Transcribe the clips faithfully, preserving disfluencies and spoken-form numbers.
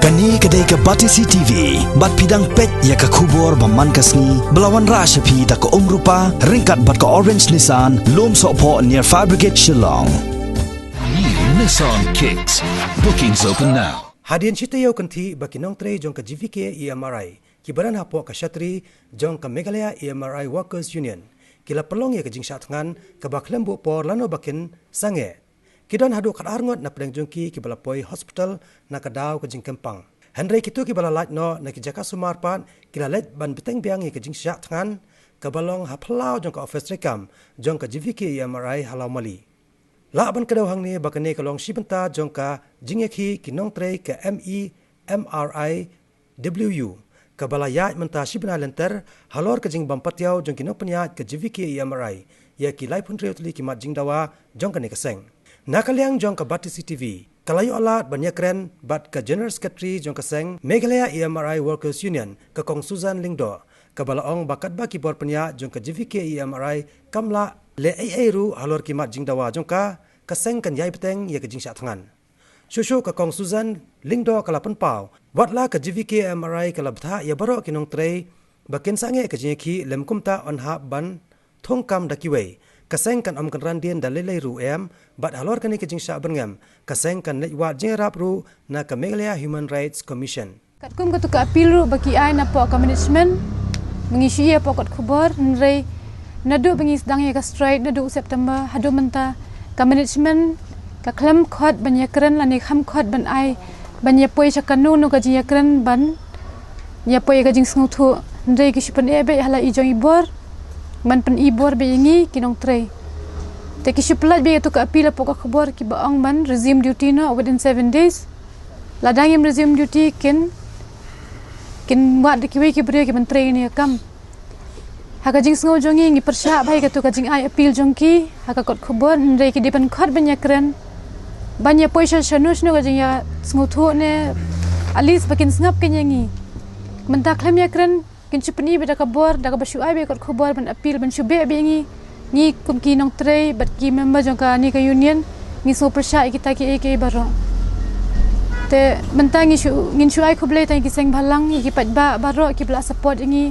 Kane ka dei ka Batesi T V, bad phi dang peit ïa ka khubor ba man ka sngi, ba la wanrah sha phi da ka Umrupa, ryngkat bad ka Orange Nissan, Lumsohphoh near Fire Brigade Shillong. New Nissan Kicks. Bookings open now. Hadien shi taïew kynthih ba ki nongtrei jong ka G V K E M R I, kiba don hapoh ka shatri jong ka Meghalaya E M R I Workers Union, ki la pynlong ïa ka jingshah thngan kaba khlem buh por lano ba kin sangeh. Ki don haduh khatar ngut na pdeng jong ki kiba la poi hospital na ka daw ka jingkyrpang. Hynrei kito kiba la lait noh na ki jaka sumar pat ki la leit ban bteng biang ïa ka jingshah thngan kaba long ha phyllaw jong ka office treikam jong ka G V K E M R I ha Lawmali. Lah ban kdew hangne ba kane ka long shi bynta jong ka jingïakhih ki nongtrei ka M E M R I W U, kaba la ïaid mynta shi bnai lynter halor ka jingbym patiaw jong ki nongpynïaid ka G V K E M R I ïa ki laiphew hynriew tylli ki mat jingdawa jong kane ka seng. Na ka liang jong ka Batesi T V, ka la ïoh lad ban ïakren bad ka General Secretary jong ka seng Meghalaya E M R I Workers Union, ka Kong Susan Lyngdoh, kaba la ong ba katba ki bor pynïaid jong ka G V K E M R I kam lah leh ei ei ruh halor ki mat jingdawa jong ka, ka seng kan ïai bteng ïa ka jingshah thngan. Shuh shuh ka Kong Susan Lyngdoh ka la pynpaw, wat la ka G V K E M R I ka la bthah ïa baroh ki nongtrei ba kin sangeh ka jingïakhih lym kumta yn hap ban thung kam da kiwei, ka seng kan ym kynran dien da lei lei ruh em, bad halor kane ka jingshah byrngem, ka seng kan leit wad jingïarap ruh na ka Meghalaya Human Rights Commission. Katkum katu ka appeal ruh ba ki ai napoh ka management, ba ngi shu ïoh hapoh kot khubor, hynrei naduh ba ngi sdang ïa ka strike naduh u September haduh mynta, ka management ka khlem khot ban ïakren lane kham khot ban ai ban ïa poi sha kano kano ka jingïakren ban ïa poi ïa ka jingsngewthuh, hynrei ki shu pyneh beit ha la i jong i bor ban pyni bor beit ïa ngi ki nongtrei. Te ki shu pyllait beit ïa katu ka appeal hapoh ka khubor kiba ong ban resume duty noh within seven days. Lada ngim resume duty kin, kin wad da kiwei ki briew kiban trei ïa kane ka kam. Ha ka jingsngew jong ngi, ngi pyrshah bha ïa katu ka jingai appeal jong ki ha ka kot khubor, hynrei ki dei ban khot ban ïakren, ban ïa poi sha shano shano ka jingïasngewthuh ne at least ba kin sngap kein ïa ngi. Mynta khlem ïakren, kin shu pyni beit da ka bor, da kaba shu ai beit kot khubor ban appeal, ban shu beh beit ïa ngi. Ngi kum ki nongtrei bad ki member jong kane ka union, ngi sngewpyrshah ïa kita kiei kiei baroh. Te mynta ngi shu, ngin shu ai khublei tang ïa ki seng bhalang, ïa ki paidbah baroh kiba la support ïa ngi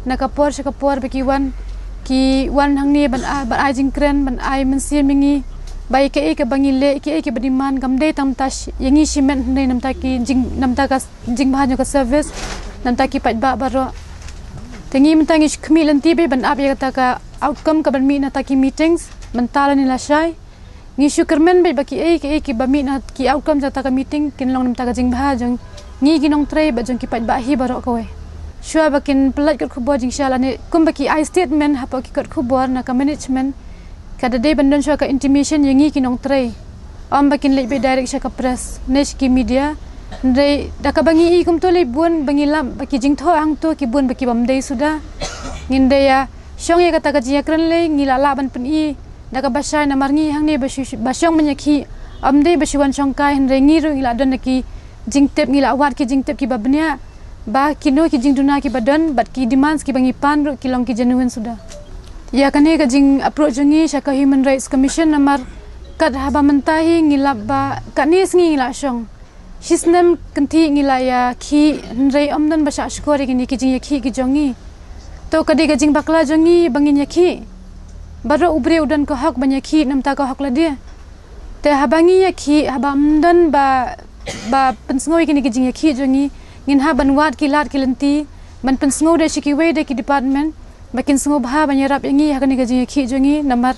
na ka por sha ka por ba ki wan, ki wan hangne ban ai, ban ai jingkren, ban ai mynsiem ïa ngi ba ïa kiei kiba ngi leh, kiei kiba demand, kam dei tang mynta ïa ngi shimet, hynrei na bynta ki jing, na bynta ka jingbha jong ka service na bynta ki paidbah baroh. Te ngi mynta ngi shu khmih lynti beit ban ap ïa kata ka outcome kaban mih na kata ki meetings mynta lane lashai. Ngi shu kyrmen beit ba kiei kiei kiba mih na ki outcome jong kata ka meeting kin long na bynta ka jingbha jong ngi ki nongtrei bad jong ki paidbah hi baroh kawei. Shuwa ba kin pyllait kot khubor jingshai lane kumba ki ai statement hapoh ki kot khubor na ka management, ka da dei ban don shuwa ka intimation ïa ngi ki nongtrei. Ym ba kin leit beit direct sha ka press ne sha ki media. Hynrei da kaba ngi i kumto lei bun ba ngi lap ba ki jingthoh hangto ki bun ba ki bym dei suda. Ngin da ïa shong ïa kata ka jingïakren lei, ngi la lah ban pyni da kaba shai namar ngi hangne ba shu, ba shong ban ïakhih, ym dei ba shu wan shongkai, hynrei ngi ruh ngi la don da ki jingtip, ngi la wad ki jingtip kiba bniah ba kino ki jingduna kiba don bad ki demands kiba ngi pan ruh ki long ki genuine suda. Ïa kane ka jing approach jong ngi sha ka Human Rights Commission namar kat haba mynta hi ngi lap ba katne sngi ngi la shong. Shisnem kynthih ngi la ïakhih, hynrei ym don ba shah shkor ïa kine ki jingïakhih ki jong ngi. To ka dei ka jingbakla jong ngi ba ngin ïakhih. Baroh u briew u don ka hok ban ïakhih na bynta ka hok lade. Te haba ngi ïakhih, haba ym don ba, ba pynsngew ïa kine ki jingïakhih jong ngi, ngin hap ban wad ki lad ki lynti ban pynsngew da sha kiwei de ki department ba kin sngewbha ban ïarap ïa ngi ha kane ka jingïakhih jong ngi, namar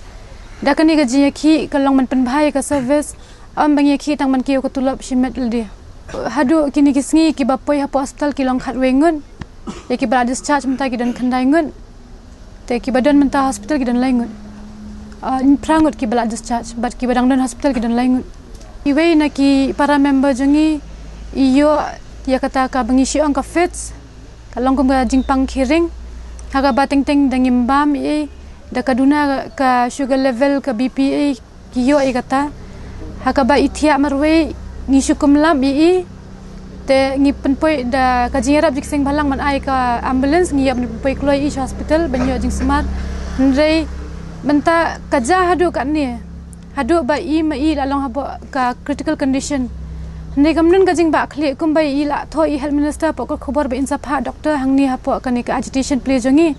da kane ka jingïakhih ka long ban pynbha ïa ka service, ym ba ngi ïakhih tang ban kiew ka tulop shimet lade. Haduh kine ki sngi kiba poi hapoh hospital ki long khatwei ngut, ïa kiba la discharge mynta ki don khyndai ngut. Te kiba don mynta hospital ki don lai ngut. Ah, phra ngut kiba la discharge, bad kiba dang don hospital ki don lai ngut. Iwei na ki para member jong ngi i ïoh ïa kata kaba ngi shu ong ka fits, ka long kum ka jingpang khih ring. Ha kaba teng teng da ngim bam ei ei, da ka duna ka sugar level, ka B P ei ei, ki ïoh ïa kata. Ha kaba i thiah marwei, ngi shu kum lap ei ei. Te ngi pynpoi da ka jingïarap jong ki seng bhalang ban ai ka ambulance, ngi ïa pynpoi kloi ei ei sha hospital ban ïoh jingsumar. Hynrei mynta ka jia haduh katne, haduh ba i ma i la long hapoh ka critical condition. Hynrei kam don ka jingbahkhlieh kumba i la thoh i Health Minister hapoh kot khubor ba in sa phah doctor hangne hapoh kane ka agitation plea jong ngi.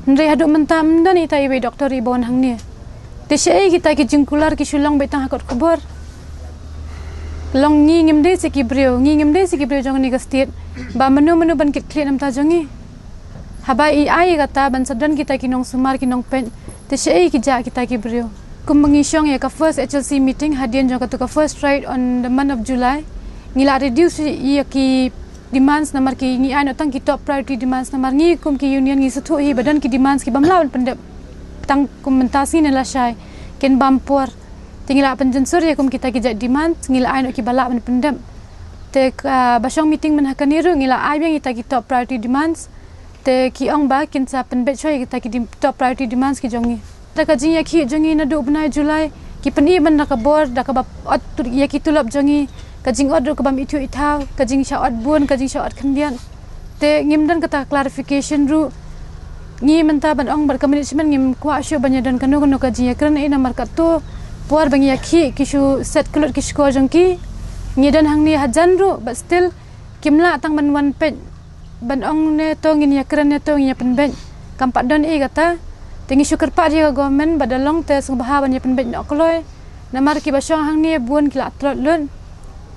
Hynrei haduh mynta ym don ita iwei i doctor iba wan hangne. Te shaei kita ki jingkular ki shu long beit tang ha kot khubor. Long ngi ngim dei seh ki briew, ngi ngim dei seh ki briew jong kane ka state ba mano mano ban kit khlieh na ka bynta jong ngi. Haba i ai kata ban sa don kita ki nongsumar ki nongpeit, te shaei ki jah kita ki briew. Kumba ngi shong ïa ka first H L C meeting hadien jong katu ka first ride on the month of July, ngi la reduce ïa ki demands namar ki ngi ai noh tang ki top priority demands namar ngi kum ki union ngi sngewthuh hi ba don ki demands ki bym lah ban pyndep tang kum mynta sngi ne lashai, kin bam por. Te ngi la pynjynjar ïa kum kita ki jait demands, ngi la ai noh kiba lah ban pyndep. Te ka, ba shong meeting mynta kane ruh ngi la ai biang kita ki top priority demands. Te ki ong ba kin sa pynbeit shuwa ïa kita ki dim-, top priority demands ki jong ngi. Da ka jingïakhih jong ngi naduh bnai July, ki pyni ban da ka bor, da kaba ot tu-, ïa ki tulop jong ngi, ka jingot ruh ka bym ithuh ithaw, ka jingshah ot bun, ka jingshah ot khyndiat. Te ngim don kata clarification ruh. Ngi mynta ban ong bad ka management ngim kwah shuh ban ïa don kano kano ka jingïakren ei namar katto por ba ngi ïakhih ki shu set kyllut ki shkor jong ki. Ngi don hangne hajan ruh, but still kim lah tang ban wan peit ban ong ne to ngin ïakren ne to ngin ïa pynbeit. Kam pat don ei kata. Te ngi shu kyrpad ïa ka government ba da long te sngewbha ban ïa pynbeit noh kloi. Namar kiba shong hangne bun ki la tlot lut.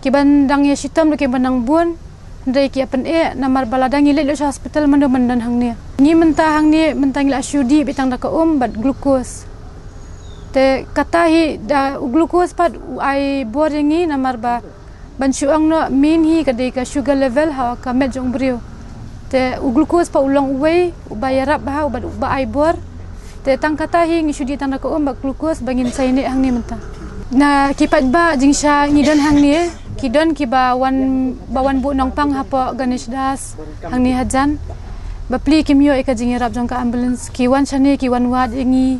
Kiban dang ïa shitom ruh kiban dang bun. Hynrei ki ïa pyneh namar ba lada ngi leit lut sha hospital mano ban don hangne. Ngi mynta hangne mynta ngi la shu dih beit tang da ka um bad glucose. Te kata hi da u glucose pat u ai bor ïa ngi namar ba ban shu ong noh main hi ka dei ka sugar level ha ka met jong u briew. Te u glucose pat u long uwei uba ïarap bha uba, uba ai bor. Te tang kata hi ngi shu dih tang da ka um bad glucose ba ngin sa ïaineh hangne mynta. Na ki paidbah jingshai ngi don hangne, ki don kiba wan, ba wan buh nongpang hapoh Ganesh Das hangne hajan. Bapli kim ïoh ïa ka jingïarap jong ka ambulance, ki wan shane ki wan wad ïa ngi.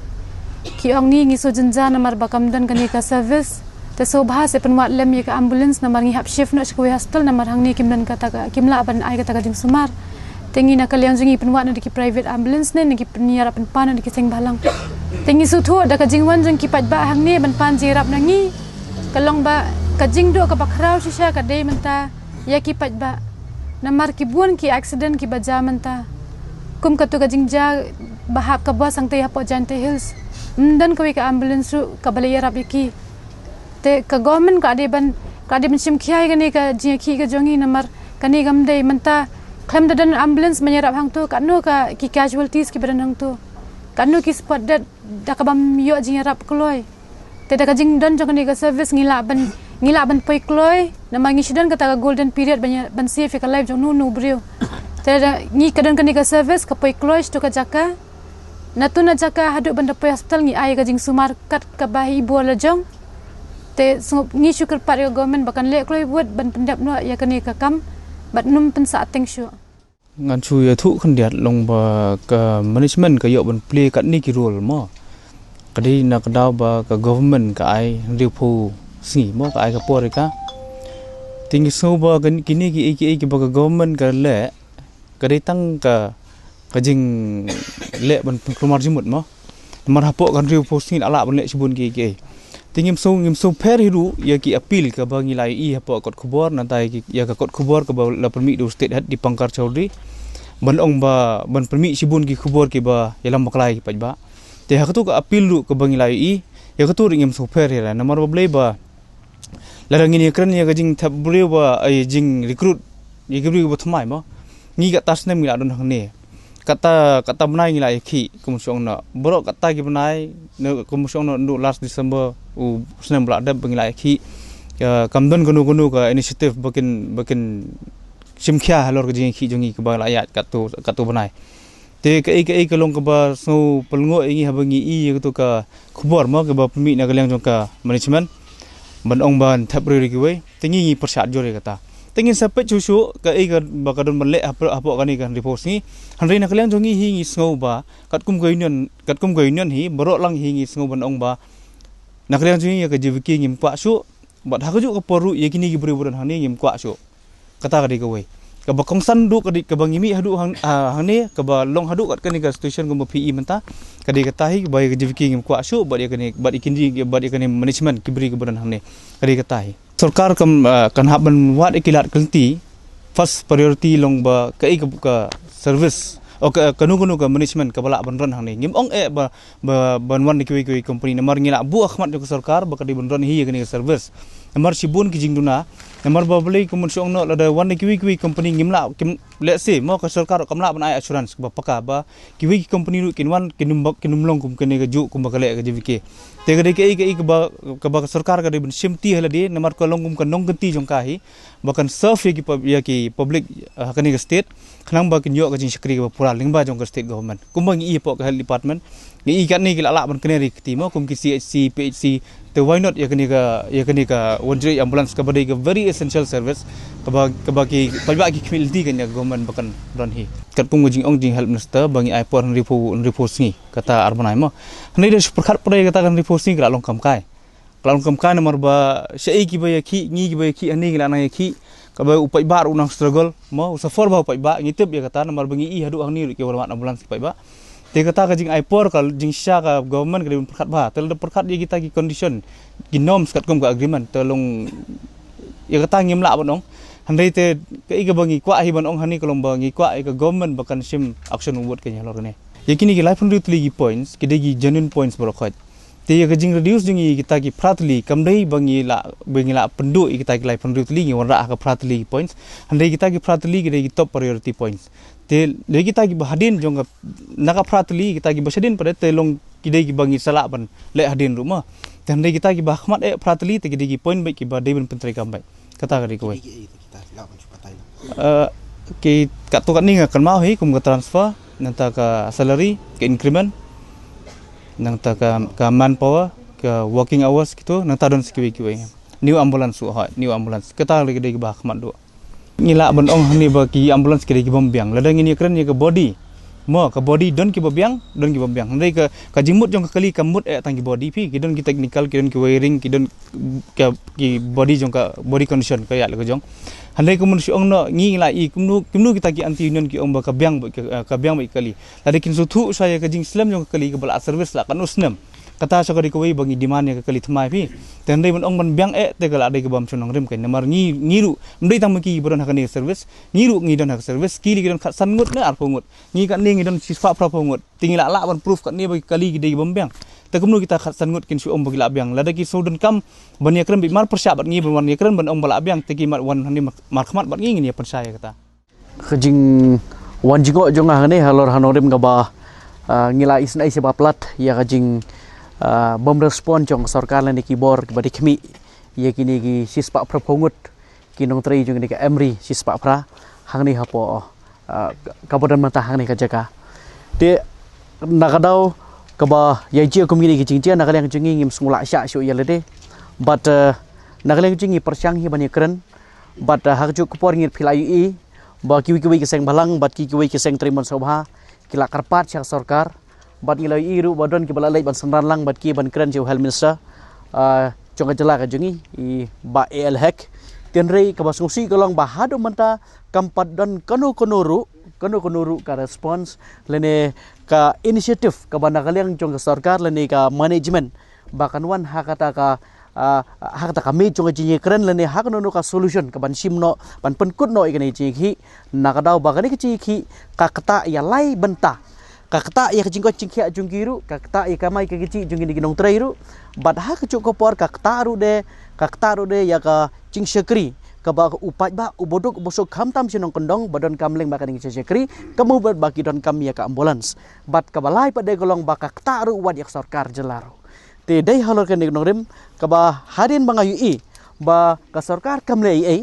Ki ong ni ngi shu jynjar namar ba kam don kane ka service. Te sngewbha seh pynwad lem ïa ka ambulance namar ngi hap shift noh sha kawei hospital namar hangne kim don kata ka, kim lah ban ai kata ka jingsumar. Te ngi na ka liang jong ngi pynwad noh da ki private ambulance ne, ne ki pynïarap pynpan noh da ki seng bhalang. Te ngi sngewthuh da ka jingwan jong ki paidbah hangne ban pan jingïarap na ngi. Ka long ba ka jingduh kaba khraw shisha ka dei mynta ïa ki paidbah. Namar ki bun ki accident kiba jia mynta. Kum katu ka jingjia ba hap ka bus hangtei hapoh Jaintia Hills. Ym don kawei ka ambulance ruh kaba leit ïarap ïa ki. Te ka government ka dei ban, ka dei ban shim khia ïa kane ka jingïakhih ka jong ngi namar kane kam dei mynta khlem da don ambulance ban ïarap hangto, katno ka ki casualties kiba don hangto. Katno ki spot death da kaba ym ïoh jingïarap kloi. Te da ka jingdon jong kane ka service ngi lah ban, ngi lah ban poi kloi namar ngi shu don kata ka golden period ban ïa, ban save ïa ka life jong uno uno u briew. Te da ngi ka don kane ka service ka poi kloi sha tu ka jaka. Na tu na jaka haduh ban da poi hospital ngi ai ka jingsumar kat kaba hi bor la jong. Te sngewbha ngi shu kyrpad ïa ka government ba kan leh kloi wut ban pyndep noh ïa kane ka kam bad ym pynsah teng shuh. Ngan shu ïathuh khyndiat long ba ka management ka ïoh ban plie katne ki role mo. Ka dei na ka daw ba ka government ka ai hynriewphew sngi mo, ka ai ka por ïa ka. Te ngi sngew ba kine kiei kiei kiba ka government ka leh ka dei tang ka, ka jingleh ban pynkulmar jingmut mo. Namar hapoh ka hynriewphew sngi la lah ban leh shibun kiei kiei. Te ngim sngew, ngim sngew pher hi ruh ïa ki appeal kaba ngi la ïohi hapoh kot khubor, nangta ïa ki, ïa ka kot khubor kaba la pynmih da u state head Dipankar Chaudhary ban ong ba ban pynmih shibun ki khubor kiba ïalam bakla ïa ki paidbah. Te ha katu ka appeal ruh kaba ngi la ïohi, ïa katu ruh ngim sngew pher hi re namar ba balei ba lada ngin ïakren ïa ka jingthep briew ba, ai, jingrecruit ïa ki briew ba thymmai mo. Ngi kata snem ngi la don hangne. Kata, kata bnai ngi la ïakhih, kum shu ong noh. Baroh kata ki bnai, ne, kum shu ong noh, naduh last December u snem ba la dep ba ngi la ïakhih. Ïa, kam don kano kano ka initiative ba kin, ba kin shim khia halor ka jingïakhih jong ngi kaba la ïaid katto, katto bnai. Te kaei kaei ka long kaba sngew pynlyngngoh ïa ngi haba ngi i ïa katu ka khubor mo kaba pynmih na ka liang jong ka management ban ong ban thep briew ïa kiwei, te ngi ngi pyrshah jur ïa kata. Te ngin sa peit shuh shuh kaei kaba ka don ban leh hapoh, hapoh kane ka hynriewphew sngi. Hynrei na ka liang jong ngi hi ngi sngew ba katkum ka union, katkum ka union hi baroh lang hi ngi sngew ban ong ba na ka liang jong ngi ïa ka J V K ngim kwah shuh. Bad ha kajuh ka por ruh ïa kine ki briew ba don hangne ngim kwah shuh. Kata ka dei kawei. Kaba kongsan duh ka dei kaba ngi mih haduh hang, ah, hangne, kaba long haduh kat kane ka situation kumba phi i mynta. Ka dei kata hi, ba ïa ka J V K ngim kwah shuh, bad ïa kane, bad ïa kine, bad ïa kane management ki briew kiba don hangne. Ka dei kata hi. Sorkar kam, ah, kan hap ban wad ïa ki lad ki lynti. First priority long ba kaei ka, ka service, o ka, kano kano ka management kaba lah ban run hangne. Ngim ong eh ba, ba ban wan da kiwei kiwei company, namar ngi lah buh ha khmat jong ka sorkar ba ka dei ban run hi ïa kane ka service. Namar shibun ki jingduna, namar ba balei kumno shu ong noh, lada wan da kiwei kiwei company ngim lah, kim, let's say, mo ka sorkar kam lah ban ai assurance kaba paka ba kiwei ki company ruh kin wan kin ym ba, kin ym long kum kane kajuh kumba ka leh ka J V K. Te ka dei kaei kaei kaba, kaba ka sorkar ka dei ban shim ti ha lade, namar ka long kum ka nongkynti jong ka hi ba kan serve ïa ki pub-, ïa ki public, ah, ha kane ka state, khnang ba kin ïoh ka jingshakri kaba pura lyngba jong ka state government. Kumba ngi ïohi hapoh ka health department, ngi ïohi katne ki lah lah ban kner ïa ki kti mo, kum ki C H C, P H C, te why not ïa kane ka, ïa kane ka one zero eight ambulance kaba dei ka very essential service, kaba, kaba ki paidbah ki khmih lynti kan ïa ka government ba kan run hi. Katkum ka jingong jong health minister ba ngi ai por hynriewphew, hynriewphew sngi, kata ar bnai mo. Hynrei da shu pyrkhat pyrkhat kata ka hynriewphew sngi ka la long kam kai. Ka la long kam kai namar ba shaei kiba ïakhih, ngi kiba ïakhih, hangne ngi la nang ïakhih, kaba u paidbah ruh u nang struggle, mo, u suffer bha u paidbah, ngi tip ïa kata namar ba ngi ïohi haduh hangne ruh kiba la mad ambulance ki paidbah. Te kata ka jingai por ka jingshisha ka government ka dei ban pyrkhat bha, te lada pyrkhat ïa kita ki condition, ki norms katkum ka agreement, te long ïa kata ngim lah ban ong. Hynrei te kaei kaba ngi kwah hi ban ong hangne ka long ba ngi kwah ïa ka government ba kan shim action, u bud ka ïa halor kane. Ïa kine ki laiphew hynriew tylli ki points ki dei ki genuine points baroh khoit. Te ïa ka jingreduce jong ngi kita ki phra tylli kam dei ba ngi lah, ba ngi lah pynduh ïa kita ki laiphew hynriew tylli, ngi wanrah ha ka phra tylli ki points. Hynrei kita ki phra tylli ki dei ki top priority points. Te lei kita kiba hadien jong ka, na ka phra tylli, kita kiba shadien pat te long ki dei kiba ngi sa lah ban leh hadien ruh mo. Te hynrei kita kiba ha khmat eh phra tylli te ki dei ki point beit kiba dei ban pyntreikam beit. Kata ka dei kawei. Ki dei ki, eh, kita lah ban shu batai lah. Eh, ki katto katne nga kynmaw hi kum ka transfer, nangta ka salary, ka increment, nangta ka, ka manpower, ka working hours kito, nangta don sa kiwei kiwei. New ambulance ruh hoi, new ambulance. Kata lei ki dei kiba ha khmat duh. Ngi lah ban ong hangne ba ki ambulance ki dei ki bym biang. Lada ngin ïakren ïa ka body, mo, ka body don kiba biang, don kiba biang. Hynrei ka, ka jingmut jong ka kali kam mut eh tang ki body phi. Ki don ki technical, ki don ki wiring, ki don ka, ki body jong ka, body condition ka ïa la ka jong. Hynrei kumno shu ong noh, ngi lah i kumno, kumno kita ki anti union ki ong ba ka biang beit ka, ka biang beit ka kali. Lada kin sngewthuh sha ïa ka jingslem jong ka kali kaba la service la katno snem. Kata sha ka dei kawei ba ngi demand ïa ka kali thymmai phi. Te hynrei ban ong ban biang eh te ka la dei kaba ym shym nongrim kein namar ngi, ngi ruh ym dei tang ma ki ba don ha kane ka service. Ngi ruh ngi don ha ka service, ki lei ki don khatsan ngut ne arphew ngut. Ngi katne ngi don shispah phraphew ngut. Te ngi lah lah ban proof katne ba ki kali ki dei ki bym biang. Te kumno kita khatsan ngut kin shu ong ba ki lah biang. Lada ki shu donkam ban ïakren beit mar pyrshah bad ngi ban wan ïakren ban ong ba lah biang te ki mat wan hangne mar, markhmat bad ngi ngin ïa pynshai ïa kata. Ka jingwan jngoh jong nga hangne halor ha nongrim kaba, ah, ngi la isynei sha ba plat ïa ka jing, ah, bym respond jong sorkar lane ki bor kiba dei khmih ïa kine ki shispah phraphew ngut ki nongtrei jong kane ka Emri shispah phra hangne hapoh, ah, ka, kaba don mynta hangne ka jaka. Te na ka daw kaba ïa jia kum kine ki jingjia na ka liang jong ngi ngim sngewlah shah shuh ïa lade. But, ah, na ka liang jong ngi pyrshang hi ban ïakren. But, ah, ha kajuh ka por ngi phi la ïohi ba kiwei kiwei ki seng bhalang bad ki kiwei ki seng trei mon sngewbha ki la kyrpad sha sorkar. Bad ngi la ïohi ruh ba don kiba la leit ban synran lang bad ki ban kren sha u health minister, ah, jong ka jylla ka jong ngi i Bah A L Hek. Te hynrei kaba sngewsih ka long ba haduh mynta kam pat don kano kano ruh, kano kano ruh ka response lane ka initiative kaba na ka liang jong ka sorkar lane ka management ba kan wan ha kata ka, ah, ha kata ka miej jong ka jingïakren lane ha kano kano ka solution ka ban shim noh, ban pynkut noh ïa kane ka jingïakhih. Na ka daw ba kane ka jingïakhih ka ktah ïa lai bynta. Ka ktah ïa ka jingkoit jingkhiah jong ki ruh, ka ktah ïa ka kamai ka kajih jong kine ki nongtrei ruh. Bad ha kajuh ka por ka ktah ruh de, ka ktah ruh de ïa ka jingshakri kaba u paidbah uba duk uba suk khamtam sha nongkyndong ba donkam lyngba kane ka jingshakri, ka mut ba ki donkam ïa ka ambulance. Bad kaba lai pat de ka long ba ka ktah ruh wat ïa ka sorkar jylla ruh. Te dei halor kane ka nongrim kaba hadien ba nga ïohi ba ka sorkar kam leh ei ei.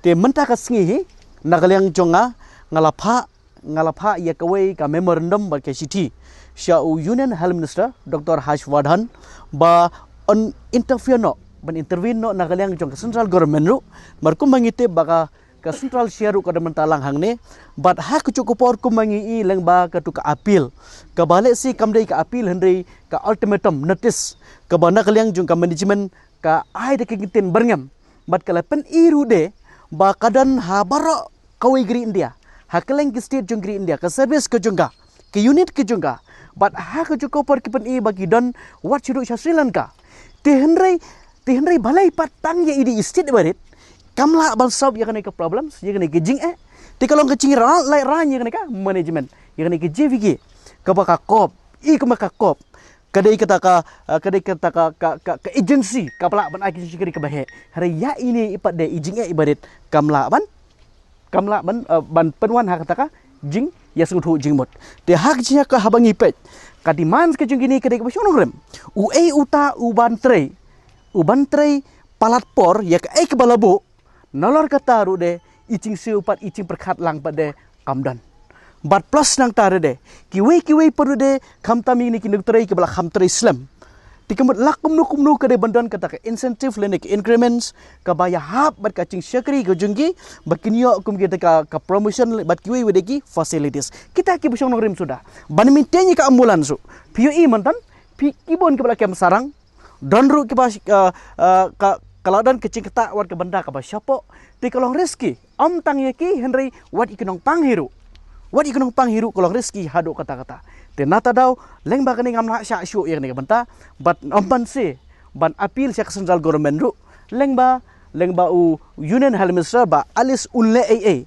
Te mynta ka sngi hi na ka liang jong nga nga la phah, nga la phah ïa kawei ka memorandum bad ka shithi sha u Union Health Minister Doctor Harsh Vardhan ba un interfere noh, ban intervene noh na ka liang jong ka central government ruh. Mar kumba ngi tip ba ka ka central share ruh ka dang mynta lang hangne. Bad ha kajuh ka por kumba ngi i lyngba katu ka appeal, kaba lehse kam dei ka appeal hynrei ka ultimatum notice kaba na ka liang jong ka management ka ai da ka kyntien byrngem. Bad ka la pyni ruh de ba ka don ha baroh kawei ka ri India, ha kylleng ki state jong ka ri India, ka service ka jong ka, ka unit ka jong ka. Bad ha kajuh ka por ki pyni ba ki don wat sha ruh sha Sri Lanka. Te hynrei Te hynrei balei pat tang ïa i dei i state barit kam lah ban solve ïa kane ka problems, ïa kane ka jingeh. Te ka long ka jingïaleh ïa kane ka management, ïa kane ka J V K, kaba ka kop, i kaba ka kop, ka dei kata ka, ah, ka dei kata ka, ka, ka, ka agency kaba lah ban ai ka jingshakri kaba heh. Hynrei ïa ine i pat de i jingeh i barit kam lah ban kam lah ban, eh, ban pynwan ha kata ka jingïasngewthuh jingmut. Te ha ka jingïa ka haba ngi peit ka demand ka jong kine ka dei kaba shong nongrim. Uei uta u ban trei, u ban trei palat por ïa kaei kaba la buh. Nalor kata ruh de i jingsiew pat i jingpyrkhat lang pat de kam don. Bad plus nangta ruh de kiwei kiwei pat ruh de khamtam ïa kine ki nongtrei kiba la kham trei slem. Te ka mut la kumno kumno ka dei ban don kata ka incentive lane ka increments kaba ïahap bad ka jingshakri ka jong ki, ba kin ïoh kum kita ka, ka promotion bad kiwei kiwei de ki facilities. Kita kiba shong nongrim suda ban maintain ïa ka ambulance ruh. Phi ïohi mynta phi, ki bun kiba la kem sarong, don ruh kiba, eh, eh, ka, ka la don ka jingktah wat ka bynta kaba shapoh. Te ka long risky. Ym tang ïa ki hynrei wat ïa ki nongpang hi ruh. Wat ïa ki nongpang hi ruh ka long risky haduh katta katta. Te nata daw lyngba kane ngam lah shah shuh ïa kane ka bynta, bad ym banse ban appeal sha ka central government ruh, lyngba, lyngba u Union Health Minister Bah Alice, un leh ei ei,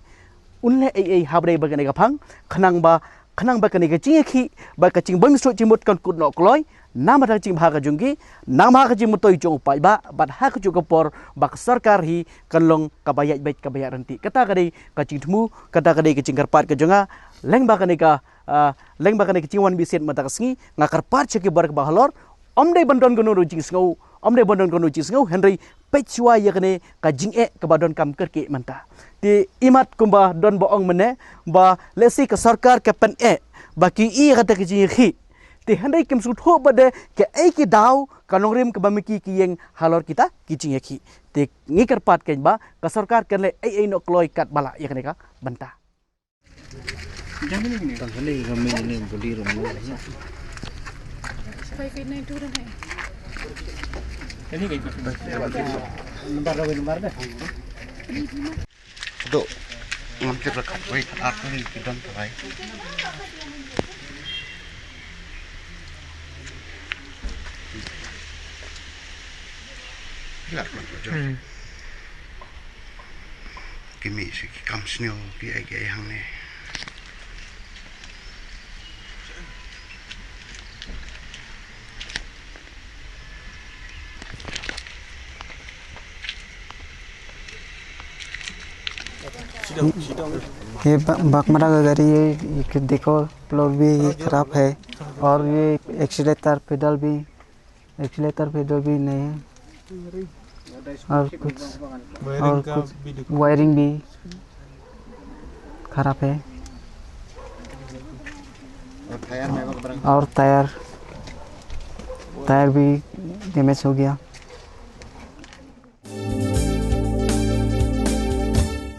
un leh ei ei haba dei ba kane ka phang, khnang ba, khnang ba kane ka jingïakhih bad ka jingbym suk jingmut kan kut noh kloi namar ka jingbha ka jong ki, namar ka jingmyntoi jong u paidbah, bad ha kajuh ka por ba ka sorkar hi kan long kaba ïaid beit kaba ïaid ryntih. Kata ka dei ka jingthmu, kata ka dei ka jingkyrpad ka jong nga lyngba kane ka, ah, lyngba kane ka jingwan bishit mynta ka sngi. Nga kyrpad sha ki baroh kiba halor, ym dei ban don kano ruh jingsngew, ym dei ban don kano jingsngew hynrei peit shuwa ïa kane ka jingeh kaba donkam kyrkieh mynta. Te imat kumba don ba ong mynne ba lehse ka sorkar ka pyneh ba ki ïohi ïa kata ka jingïakhih. Te hynrei kim sngewthuh pat de kaei ki daw ka nongrim kaba ma ki ki ïeng halor kita ki jingïakhih. Te ngi kyrpad kein ba ka sorkar kan leh ei ei noh kloi katba lah ïa kane ka bynta. Dok, ngam tip la khat wei khat ar kali ki don trai. Ki la khat wei. Hmm. Ki mih sha ki kam sniew ki ai ki ai hangne. ये ब-, बकमरा का गाड़ी, ये, ये देखो, फ्लोर भी ये खराब है और ये एक्सीलेटर पेडल भी, एक्सीलेटर पेडल भी नहीं है और कुछ, और कुछ वायरिंग भी खराब है और टायर, टायर भी डैमेज हो गया।